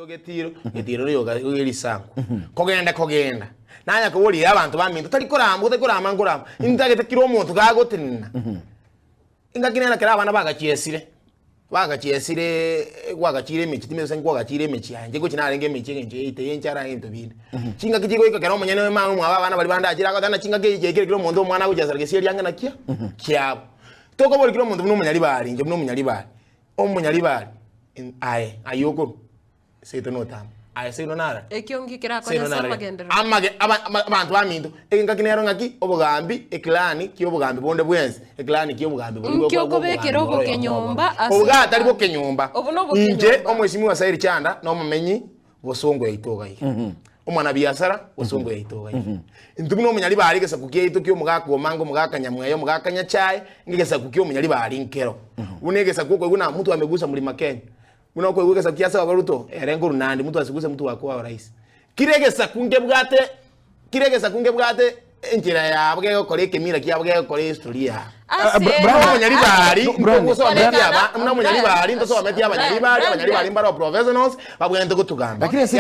Getiro, Getiro noyo oga risanku. Kogenda kogenda, nanya koboria abanto baminto, tari korama, otari korama nkorama, intagete kera omonto gagotenena. Engaki nere ekero abana bagachiesire, bagachiesire gwagachire emechie timanyeti gose nkwagachire emechie aye, inche ngochia narenge emechie eng'encho yaito ya enchara na ebinto binde. Chingaki chigoika ekero omonyene mama omwabo abana baria bande achire agoteba ng'a chingaki echi chiaikire kera omonto omwana agochiesera gesieri ange nakio kiabo. Tokoboria kera omonto buna omonyaribari, inche buna omonyaribari, omonyaribari aye aye okorwa. Seito notama. Aye seino nara. Ekio nki kerakonye Seino ase nara. amagenderero? Amage aba- aba- abanto baminto engaki nero ng'aki obogambi eclan kia obogambi bonde bwensi eclan kia obogambi boria Nki bwa- bwa- okobekera bwa- bwa- obokenyomba ase Obo gatari obogambi? bokenyomba Obo nobokenyomba. inche omwesimwa Sairi Chanda nomomenyi bosongo yaito iga iga omwanabiasara bosongo yaito iga iga intwe buna omonyaribari egesaku kiaito kia omogaka omanga omogaka nyamweya omogaka nyachae ngegesaku kia omonyaribari nkero buna egesaku okoigwa na mtu amegusa mlima Kenya Buna okoigwa egesaku kia Sababu Ruto, ere nkoru nandi, mtu asiguse mtu wakwao rahisi. Kira egesaku nkebwate, kira egesaku nkebwate enchera yabo gegokora ekemira kiabo gegokora ehistory yabo. Ase Buna omonyaribari, ase- Brian, ntosometi aba, buna omonyaribari, Brian, ntosometi abanyaribari, Brian, abanyaribari mbaro professionals, babwenerete gotugamba. Lakini ase.